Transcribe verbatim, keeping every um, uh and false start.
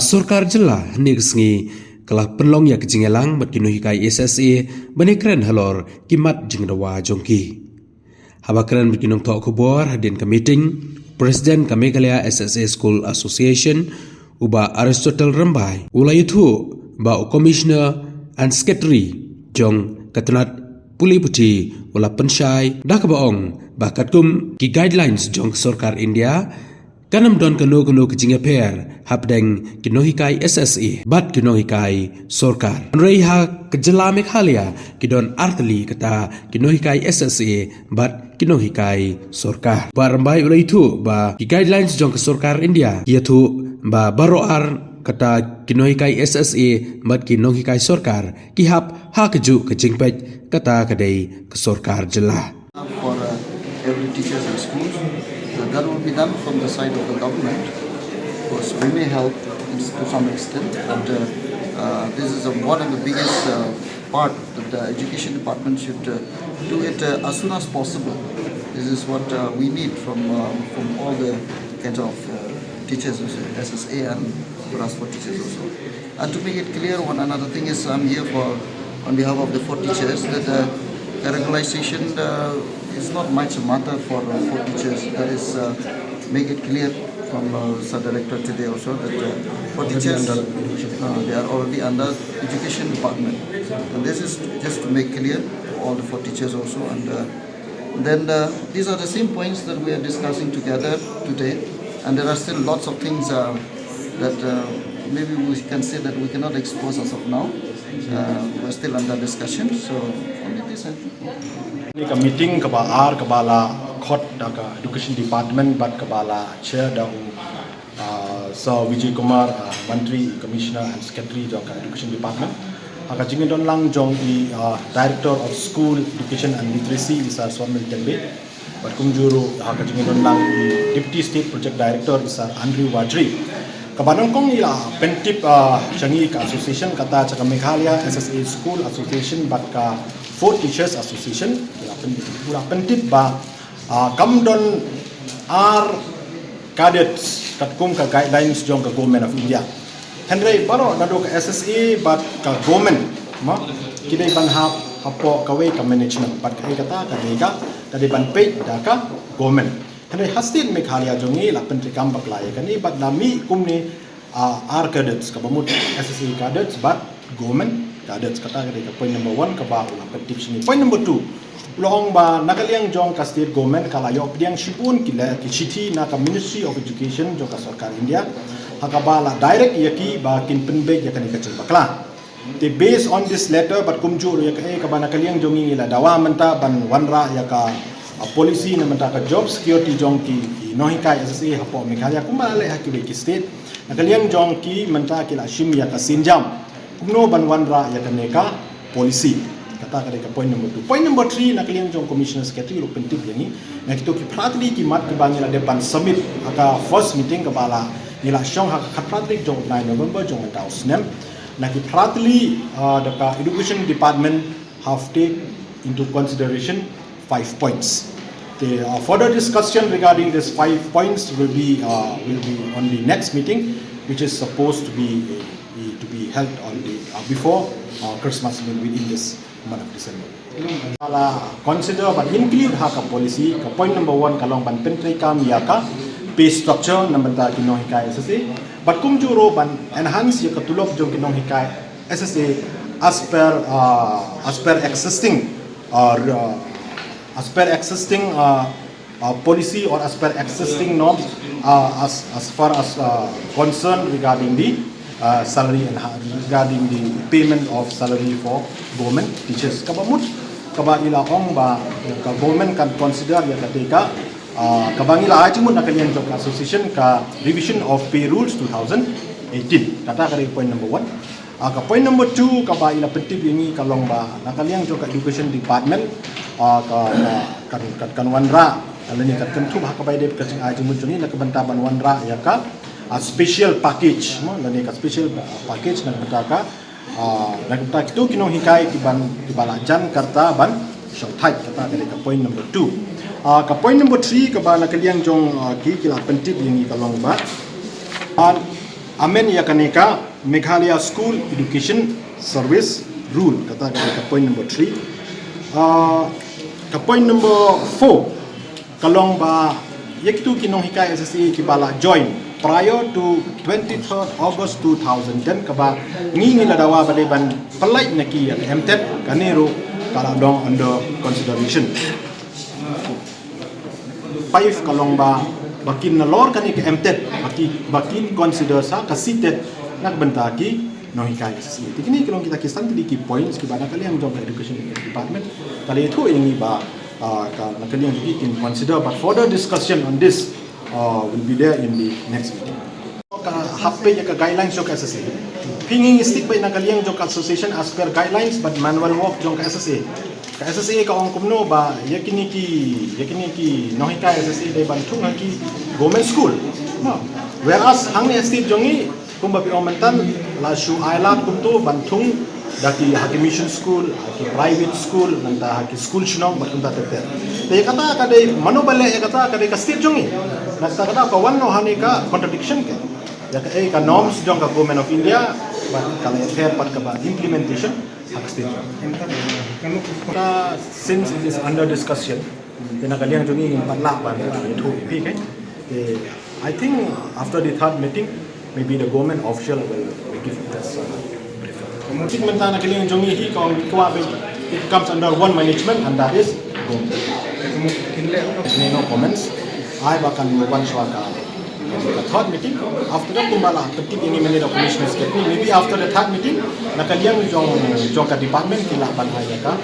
Sorkar jylla hynne ka sngi ka la pynlong ïa ka jingïalang bad ki nonghikai S S A ban ïakren halor ki mat jingdawa jong ki. Haba kren bad ki nongthoh khubor hadien ka meeting, President ka Meghalaya S S A School Association, u Bah Aristotle Rymbai, u la ïathuh ba u Commissioner and Secretary jong ka tnat pule puthi u la pynshai da kaba ong ba katkum ki guidelines jong ka sorkar India, kan ym don kano kano ka jingïapher hapdeng ki nonghikai S S A bad ki nonghikai sorkar. Hynrei ha ka jylla Meghalaya ki don artylli kata ki nonghikai S S A bad ki nonghikai sorkar. Bah Rymbai u la ïathuh ba ki guidelines jong ka sorkar India ki ïathuh ba baroh ar kata ki nonghikai S S A bad ki nonghikai sorkar ki hap ha kajuh ka jingpeit kata ka dei ka sorkar jylla. For uh, every teachers in schools. So that will be done from the side of the government. Of course, we may help in, to some extent, but uh, uh, this is a, one of the biggest uh, part that the education department should uh, do it uh, as soon as possible. This is what uh, we need from uh, from all the kinds of uh, teachers, also, S S A and class four teachers also. And to make it clear, one another thing is I'm here for on behalf of the four teachers that uh, the regularization uh, is not much matter for uh, four teachers. That is uh, make it clear from uh, Sir Director today also that uh, four teachers uh, they are already under education department, and this is just to make clear to all the four teachers also. And uh, then uh, these are the same points that we are discussing together today, and there are still lots of things uh, that uh, maybe we can say that we cannot expose as of now. Uh, we're still under discussion, so only this I think. Ni ka meeting kaba ar kaba la khot da ka education department bad kaba la chair da u uh, Sir Vijay Kumar, uh, Mantri, Commissioner and Secretary jong ka education department. Ha ka jingdon lang jong i uh, Director of School Education and Literacy, i Sir Swamil Tembe. Bad kumjuh ruh ha ka jingdon lang i Deputy State Project Director, i Sir Andrew Wajri. Kaba nyngkong i la pyntip uh, sha ngi ka association kata sha ka Meghalaya S S A School Association bad ka Four Teachers Association. I la pyntip, i la pyntip ba uh, kam don ar cadets katkum ka guidelines jong ka Government of India. Hynrei baroh naduh ka S S A bad ka government ma ki dei ban hap hapoh kawei ka management bad kaei kata ka dei ka ka dei ban peit da ka government. Hynrei ha state Meghalaya jong ngi la pyntreikam bakla ïa kane bad la mih kumne uh, ar cadets kaba mut S S A cadets bad government cadets. Kata ka dei ka point number one kaba u la pyntip sha ngi. Point number two, u la ong ba na ka liang jong ka state government ka la ïoh pdiang shibun ki la ki shithi na ka Ministry of Education jong ka sorkar India ha kaba la direct ïa ki ba kin pynbeit ïa kane ka jingbakla. Te based on this letter bad kumjuh ruh ïa kaei kaba na ka liang jong ngi la dawa mynta ban wanrah ïa ka uh, policy na mynta ka job security jong ki, ki nonghikai S S A hapoh Meghalaya kumba leh ha kiwei ki state. Na ka liang jong ki mynta ki la shim ïa ka sienjam kumno ban wanrah ïa kane ka policy. Kata ka dei ka point number two. Point number three, na ka liang jong Commissioner Secretary ruh pyntip ïa ngi na kito ki phra tylli ki mat kiba ngi la dep ban submit ha ka first meeting kaba la ngi la shong ha ka khatphra tarik jong u bnai November jong mynta u snem. Na ki phra tylli uh, da ka Education Department have take into consideration five points. The uh, further discussion regarding these five points will be uh, will be on the next meeting, which is supposed to be uh, to be held on the uh, before uh, Christmas, I mean, within this month of December. La consider ban include ha ka policy ka point number one ka long ban pyntreikam ïa ka pay structure na bynta ki nonghikai S S A. Bad kumjuh ruh ban enhance ïa ka tulop jong ki nonghikai S S A as per uh, as per existing uh, as per existing uh, uh, policy or as per existing norms uh, as as far as uh, concern regarding the uh, salary and regarding the payment of salary for government teachers. Kaba mut kaba i la ong ba ka government kan consider ïa kata ka uh, kaba ngi la ai jingmut na ka liang jong ka association ka revision of pay rules two thousand eighteen. Kata ka dei point number one. Uh, ka point number two kaba i la pyntip ïa ngi ka long ba na ka liang jong ka education department uh, ka kan kan kan wanrah lane kan kynthup ha kaba i dei ka jingai jingmut jong ngi na ka bynta ban wanrah ïa ka uh, special package lane ka special package na ka bynta ka uh, na ka bynta kito ki nonghikai ki ban ki ba la jan ka rta ban shongthait. Kata ka dei ka point number two. Uh, ka point number three kaba na ka liang jong uh, ki ki la pyntip ïa ngi ka long ba uh, Amend ïa kane ka Meghalaya School Education Service Rule, kata ka, ka point number three. Uh, ka point number four ka long ba ïa kitu ki nonghikai S S A kiba la join prior to twenty-third August two thousand ten, kaba ngi ngi la dawa ba dei ban pynlait na ki ïa ka MTET, kane ruh ka la long under consideration. Five ka long ba, ba kin nalor kane ka MTET, ba ki, ba kin consider sa ka CTET na ka bynta ki nonghikai S S A. Te kine ki long kita ki san tylli ki points kiba na ka liang jong ka education department ka la ïathuh ïa ngi ba, ah, ka, na ka liang jong ki kin consider, but further discussion on this, uh, will be there in the next meeting. Ka hap peit ïa ka guidelines jong ka S S A. Phi, ngi ngi stick beit na ka liang jong ka association as per guidelines bad manual work jong ka S S A. Ka S S A ka ong kumno ba ïa kine ki, ïa kine ki nonghikai S S A dei ban thung ha ki government school. Whereas hangne state jong ngi, kumba phi ong mynta, la shu ai lad kumto ban thung da ki ha ki mission school, ha ki private school, nangta ha ki school shnong bad kumta ter ter. Te ïa kata ka dei mano ba leh ïa kata, ka dei ka state jong ngi. Nangta kata ka wan noh hangne ka contradiction ka. Ïa kaei ka norms jong ka Government of India bad ka la ïapher bad kaba implementation ha ka state jong ngi. Ka, since it is under discussion, te na ka liang jong ngi ngim pat lah ban ïathuh ïa phi, okay? Te, I think after the third meeting, maybe the government official will, will give us a briefing. Ka meeting mynta na ka liang jong ngi hi ka ong kwah ba it comes under one management, and that is government. Any no comments? Ai ba kan wan shuwa ka, ka third meeting. After that kumba la pyntip ïa ngi mynne da Commissioner Secretary, maybe after the third meeting na ka liang jong, jong ka department ki lah ban ai ïa ka